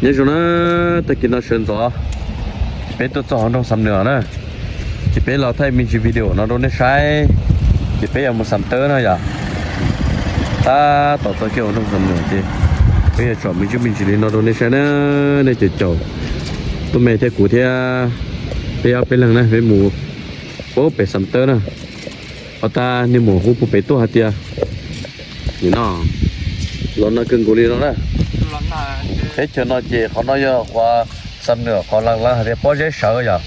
Nyob zoo na, tag kis no sawv ntxov ces peb tuaj txog hauv nroog Xam Nuam na, ces peb los thaij me ntsis video no rau nej saib, ces peb yuav mus Xam Tawb na yom. Tab tom txog kiag hauv nroog Xam Nuam ces peb yuav tsom me ntsis me ntsis li no rau nej saib na. Nej caum caum tub me thiab kuv thiab, peb ob peb leeg na peb mus puag pem Xam Tawb na. Qhov tas niag muam hu puag pem tuaj hais tias nim no los nag kawg nkaus li no na. Teb chaws no ces qhov no yog qhov Xam Nuam qhov lawv hais tias pob zeb sawv yom.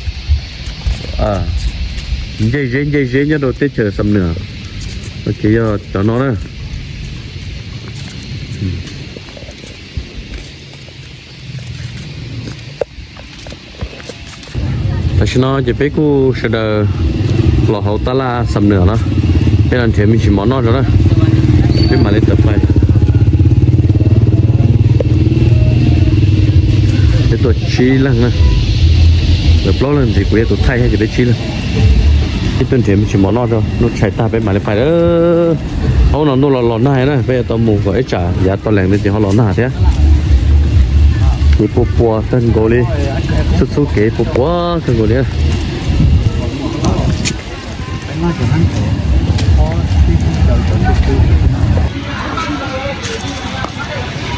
Ncej zeb ncej zeb nyob rau teb chaws Xam Nuam, ces yog cov no na. Tam sim no ces peb kuj sawv daws los hauv tab laj Xam Nuam na, peb los nrhiav me ntsis mov noj tso na, peb mam li tawm pais. Peb tuaj tsib leeg na, lawv plaub leeg ntxiv kuv yog tus thaij thiab ces peb tsib leeg. Peb tuaj nrhiav me ntsis mov noj tso, noj tshais tag peb mam li pais lawm. Hauv no ntuj los los nag na, peb yuav tau mus kom ib tsam yav tau lees no ces ho los nag thiab. Kev puas puas kawg nkaus li, txhub txhub kev puas puas kawg nkaus li.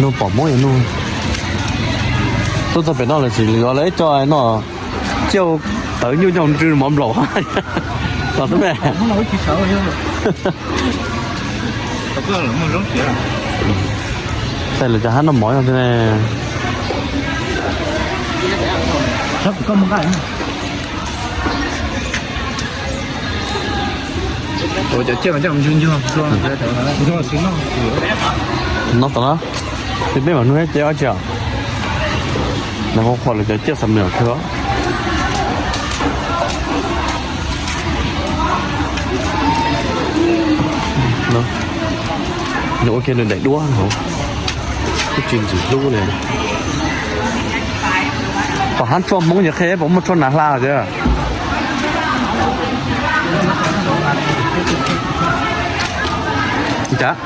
Nug pom Hmoob yog nug, tuaj txog pem no lawm sim yuav lawv ib co no, ciaj tawv nyuj nyoog ntsw mov nplaum. Los tub me, tej lawv cov hab noj mov yog ne. Ua cov ciaj mas coj mus ntsw ntsug. No tom no, peb mam nug ces ob tsi os. Nws hu qhuas lawv cov ciaj Xam Nuam kawg. Nws ua kiag nws daim duab no, kuj tsis ntxim hlub li. Tom hab tshuaj Hmoob ces qhia puas muaj tshuaj nas hla tiag. Cas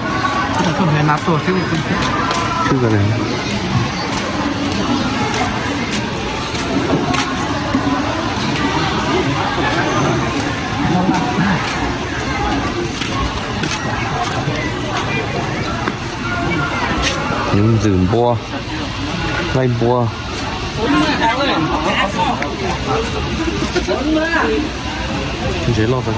Ntxwm npua, laij npua. Ntsev loj tas.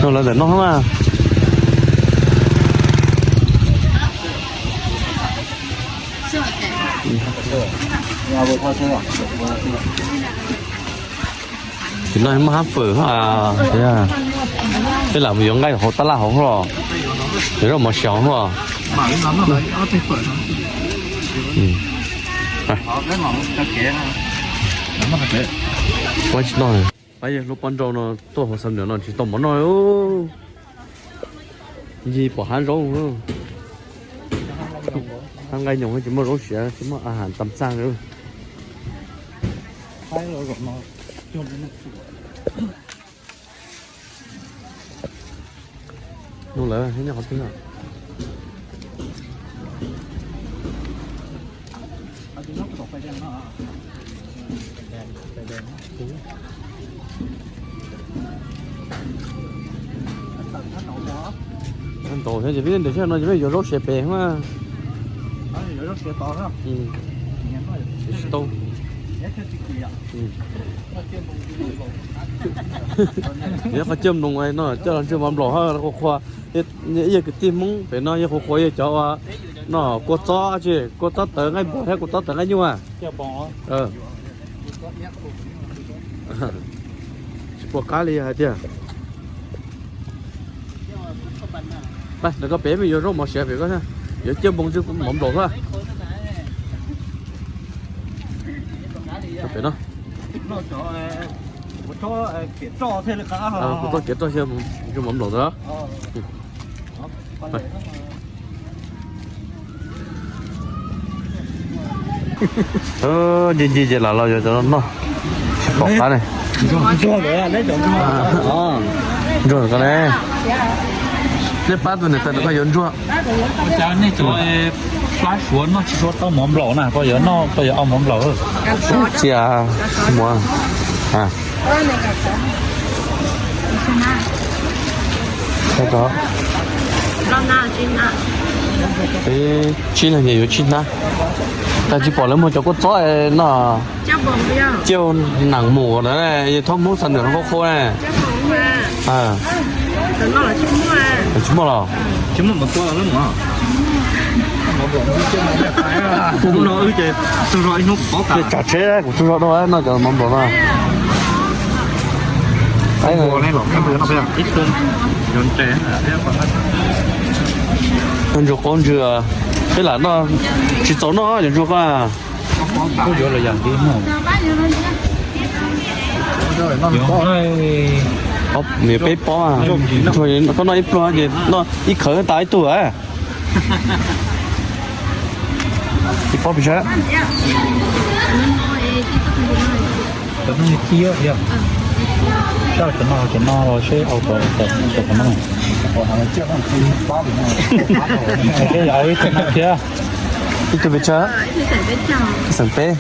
No lawv ntawm no mas. Ces no muaj hab fawm hab, tej lam yuav nqaij hauv tab laj hauv los, yuav zaub mov siav hauv los. Ua tsis noj, pab yawg hluas poj nrauj no tuaj hauv Xam Nuam no tsis tau mov noj. Nci pom hav zoov, hav nqaij nyoos tsis muaj zaub siav tsis muaj a has tam txaj. Nug lawv nyob qhov twg. Ntaus thiab ces peb ntiav sab no ces peb yuav zaub siav pem mas. Tsis tau. Yog qhov coj mloog no coj los ntswg mov nplaum hab qhuas qhuas. Yog kwv tij Hmoob pem no yog qhuas qhuas yog cov uas no kua txob tsi, kua txob tawv nqaij npua thiab kua txob tawv nqaij nyuj. Tsis pom qab li hais tias. Pab ntawm koj pem mas yuav zaub mov siav pem koj, yuav ciaj npoo ntswg mov nplaum xwb. Pem no. Kuv txoj kev roj xyaw ntswg mov nplaum ntawd. Pab, Nci nci ces lam los yuav cov no noj, tsis pom qab ne. Ntsuag ko ne, nej pab tus niam tais ntawm koj yuav ntsuag. Ua cas nej cov plab suav noj tsis tshua tau mov nplaum na, koj yuav noj koj yuav ua mov nplaum. Txias muag. Tsib leeg ces yuav tsib hnab. Tag tsis pom lawv muag cov kua txob no. Ciaj nees mus na, yog thob Hmoob xa nws qhov qhua ne. Tsis muaj los? Tsis muaj. Tsam tsheb kuv tsaug zog dua noj cov mov nplaum no. Ntsuag qaub ntswg, peb lam noj tsis txaus noj cov ntsuag koj. Nws peb pob, koj noj ib pluag ces noj ib khawv tas ib tug. Ib pob pes tsawg? Ib tug pes tsawg? Ib xeem peb.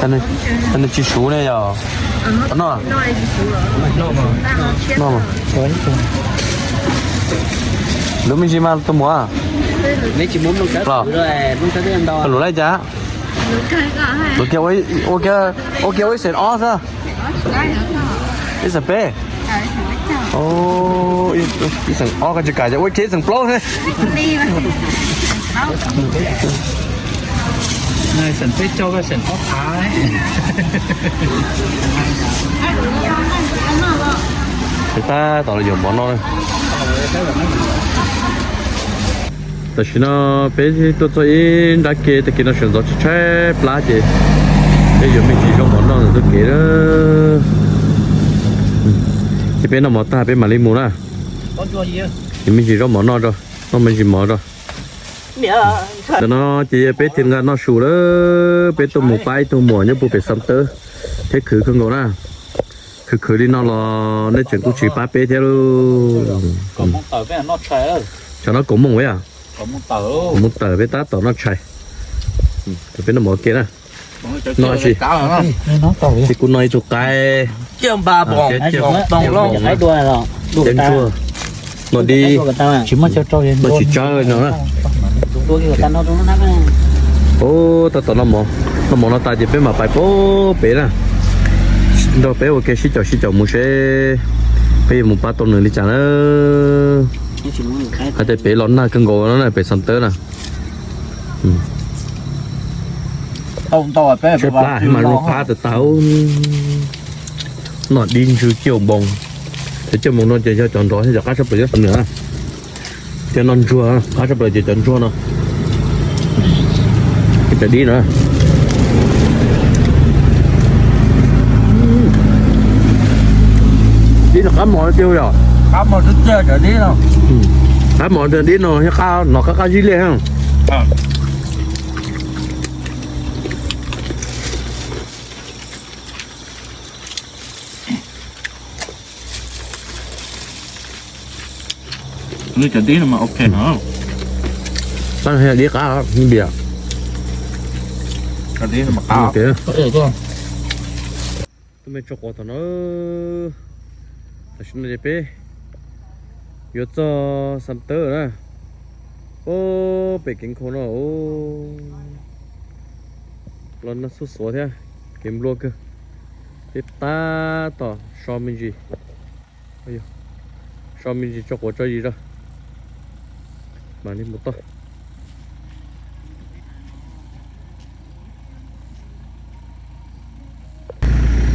Tau nws tsis suv ne yog? Noj. Lub me ntsis mas tus muam. Los, lub laj cas? Ua kiag ua ib xeem ob xwb. Ib xeem peb. Ib xeem ob koj tsis kam ces ua kiag ib xeem plaub xwb. Xeem peb caug, xeem ob phav. Tab tom los yuav mov noj. Tam sim no peb tuaj txog ib nrab ke, tag kis no sawv ntxov tshaib tshaib plab ces peb yuav me ntsis zaub mov noj ntawm taug kev na. Ces peb noj mov tag peb mam li mus na. Yuav me ntsis zaub mov noj tso, noj me ntsis mov tso. Ntawm no ces yog peb thiaj nqa noj su lawm, peb tuaj mus pab ib tug muam nyob puag pem Xam Tawb thiab khwv kawg nkaus na. Khwv khwv li no los nej tseem kuj tsis pab peb thiab lauj. Tsam no kaum moos peb, kaum moos tawm peb tab tom noj tshais. Peb noj mov ke na. Noj tsis, ces kuv noj ib tug qaib, ceb ntsuag, noj dib, noj tsis tsawg no. Tab tom noj mov, noj mov no tas ces peb mam pais puag pem na, nrog peb ua ke sib caum sib caum mus seb peb yuav mus pab tau nws li cas na. Hais tias pem los nag kawg nkaus no na, pem Xam Tawb na. Tshaib plab mas zoo qab tag tag. Noj dib ntsw ciaj npoos. Cov ciaj npoos no ces yog cov nrov thiab cov qab tshaj plaws nyob Xam Nuam na. Cov no ntsuag, qab tshaj plaws ces cov ntsuag no. Cov dib no. Dib no qab mos tiag yom. Qab mos tiag, dib no thiab qab no qab qab zib liaj. Cov dib no mas ok no. Dib qab, tus me tso quav tom no. Tam sim no ces peb yuav txog Xam Tawb na. Pem kev nkhaus no los nag xuj xuav thiab, kev nplua kawg. Peb tab tom so me ntsis, so me ntsis tso quav tso zis tso, mam li mus toj.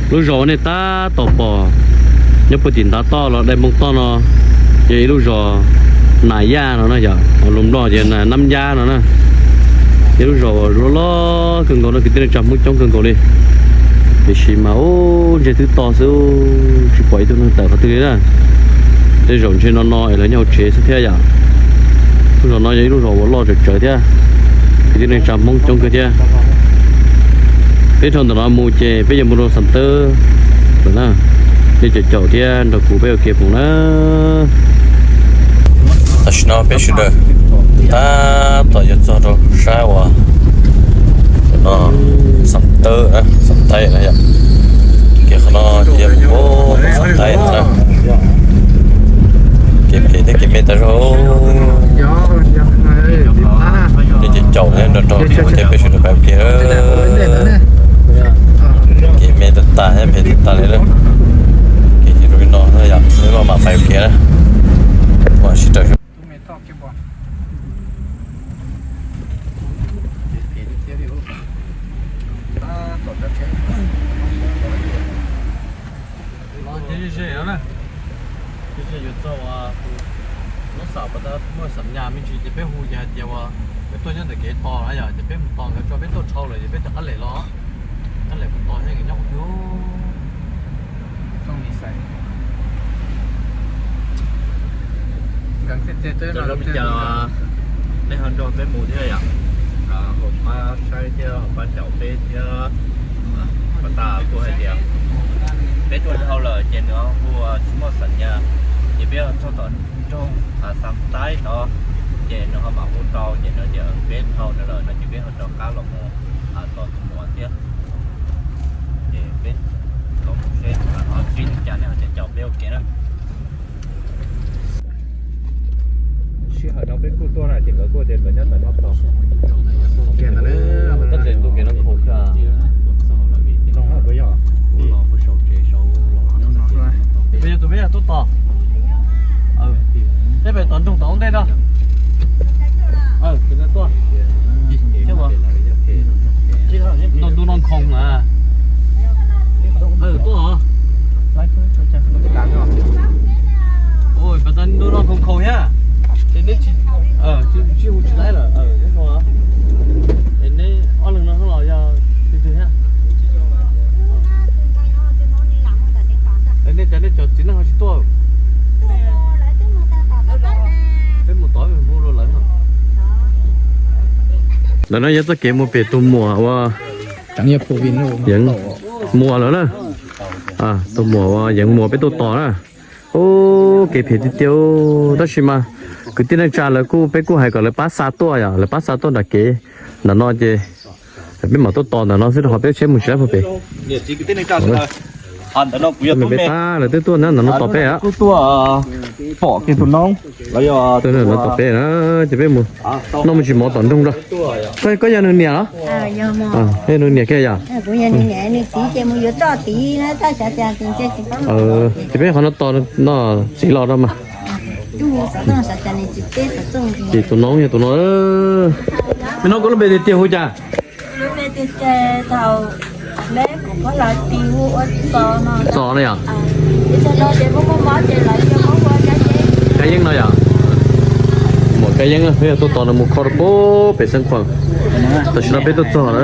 Lub zos uas nej tab tom pom nyob puag tim ntav toj los dai npoo toj no, yog ib lub zos Nas Yaj no na yom, lus Nplog ces Nab Yab no na. Yog lub zos uas loj loj kawg nkaus no, kwv tij neej tsa Hmoob coob kawg nkaus li. Tiam sis mas ub, ntsej twb to xwb, tsis pom ib tug neeg tawm qhov twg li na. Tej zaum ntshe no no es lawv nyob hauv tsev xwb thiab yom. Lub zos no yog ib lub zos uas loj tsawv tsawv thiab. Tib neeg tsa Hmoob coob kawg thiab. Peb dhau ntawm no mus ces peb yuav mus rau Xam Tawb lawm na. Nej caum caum thiab nrog kuv peb ua ke mus na. Tam sim no peb sawv daws tab tom yuav txog rau sab uas no, Xam Tawb, Xam Thaib na yom. Kev qhov no ces yog mus Xam Thaib na. Kev phem thiab kev me tas zog. Nej caum caum thiab nrog nrog kuv thiab peb sawv daws pais ua ke. Kev me tas tas thiab phem tas tas li na. Kev ces rau li no yom, peb mam pais ua ke na. Mam sib raws. Ces yuav txog uas lub xam, muaj xam nyas me ntsis ces peb hu ces hais tias uas peb tuaj nyob ntawm kev tos na yom, ces peb mus tos nkawd tso peb tuaj dhau lawm ces peb rov qab lem los, qab lem mus tos thiab nkawd nyob qhov twg. Cov zoo li cas nej ho nrog peb mus thiab yom? Hauv pab saib thiab hauv pab caum peb thiab, pab tas kuj hais tias peb tuaj dhau lawm ces nws ho hu tsis muaj xam nyas, ces peb txog tom nroog Xam Taib no, ces nws ho mam hu rau ces nws tias peb dhau no lawm no ces peb ho rov qab los mus tos tus muam thiab. Ces peb los mus seb ho tsis li cas nej ho caum peb ua ke na. Sij hawm no peb kuj tuaj na ces nkawd kuj tias nkawd nyob ntawm no tos. Tab sis tus kev no nkhaus kawg. Peb yog tus peb yog tuaj tos. Peb pem tom nroog tom ntej no. Tuaj. Tau ntu no nkhaus na. Tuaj os. Pas tas ntu no nkhaus nkhaus thiab. Ces neb tsis, tsis hu tsis laib lawm. Es neb ob leeg no los yog twg twg thiab? Es nej cov nej cov txiv neej ho tsis tuaj? Peb mus tod hu rau lawv no. Ntawm no yog txoj kev mus pem tus muam uas Yeev Muas lawm na. Tus muam uas Yeev Muas peb tuaj tos na. Ub, kev phem tiag tiag, tab sis mas kwv tij neej tsa lawv kuj, peb kuj hais kom lawv pab xa tuaj yom, lawv pab xa tuaj nram kev ntawm no ces peb mam tuaj tos ntawm no xwb rau qhov peb tsheb mus tsis laib puag pem. Peb tab lawv twb tuaj na, ntawm no tos peb. Pom kiag tus noob, tus noob tos peb na, ces peb mus noj me ntsis mov tom nroog tso. Koj yog nws niam los? Yog nws niam kiag yom? Ces peb qhov no tos no txiv los no mas. Ces tus noob yog tus no. Me noob, koj lub npe tiag tiag hu cas? Txos no yom? Kab Yeeb no yom? Muam Kab Yeeb, peb yog tuaj tos nws mus kho rau pem Xeev Khuam. Tam sim no peb tuaj txog lawm.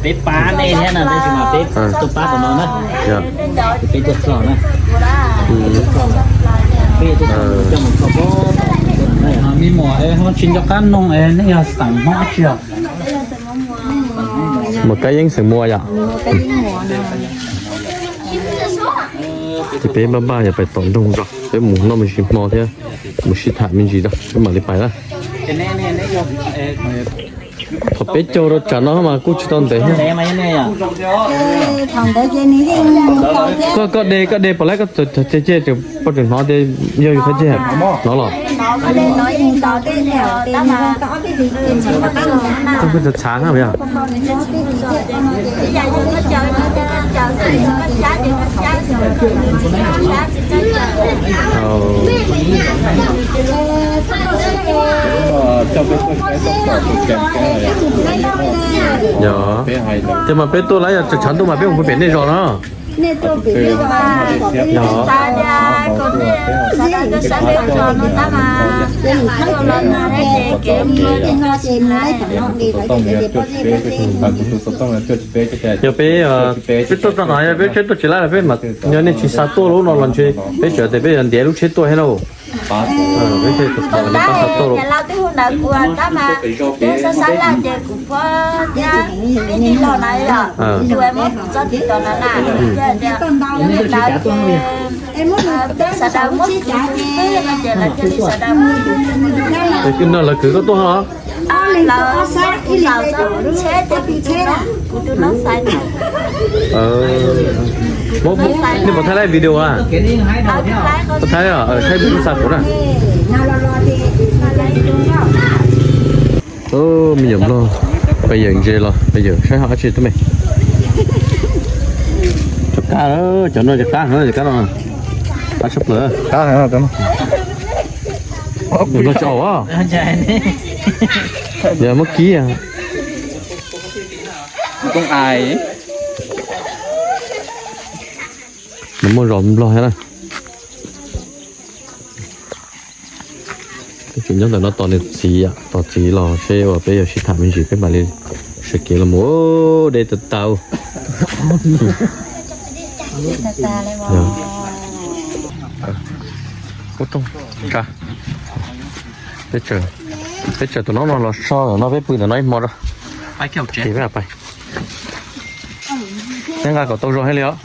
Peb pab nej thiab na, tab sis mas peb tuaj pab tom no na. Peb tuaj txog na. Peb tuaj txog coj mus kho pem. Me muam, ho tsis nco qab noog es nej yog xeem Hmoob dab tsi os? Muam Kab Yeeb xeem Muas yom. Ces peb npaj npaj yuav pais tom nroog tso, peb mus noj me ntsis hmo thiab mus sib tham me ntsis tso peb mam li pais na. Thaum peb caug rau tsam no mas kuj tsis tau ntev thiab. Koj, koj de, koj de puas laib, koj ceg ceg poj tseem hnov tias yog yus thaj ceg hnov los. Koj kuj txhav txhav na yog. Yog, ces mas peb tuaj lawm yog tshav ntuj mas peb mus pem nej zos no. Yog peb, peb tuaj txog no yog peb tsheb tuaj tsis laib los peb mam, yog nej tsis xa tuaj lub no los ntshe peb tseem tias peb yuav ntiav lub tsheb tuaj thiab na. Tus hlub ntawd kuv tab mas twb sab sab laj ces kuv phob thiab ib tug laus na yom, tus uas muab kuv txob tiv tos no na, thiaj tias tus hlub ntawd ces peb sawv daws muab kuv xwb no ces lawv thiaj li sawv daws muab kuv. No lawv kwv koj tuaj los? Lawv kuv laus txog kuv tsheb ces kuv tus noob xaiv no. Nej puas thaij live video a? Puas thaij, thaij video xa kuv na. Me nyuam nplog, pes yawm ntses los pes yawm saib ho dab tsi tuaj me. Cov kab, cov no cov kab, cov kab no, kab tshaj plaws. Nplog tsis aus, yog muab kib. Nws muaj zos nplog thiab na. Peb tseem nyob ntawm no tos niam txiv, tos txiv los seb uas peb yuav sib tham me ntsis peb mam li sawv kev los mus. Deb tag tag. Peb tsaws tus noob no los so ntawm no, peb pw ntawm no ib hmo rau. Peb pais, neb nqa kom tau zoo thiaj li os.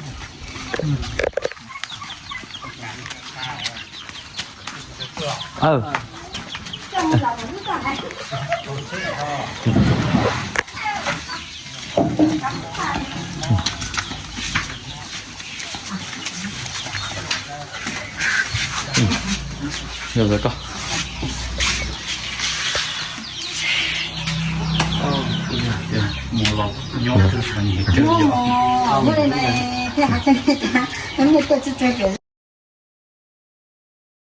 Yog koj.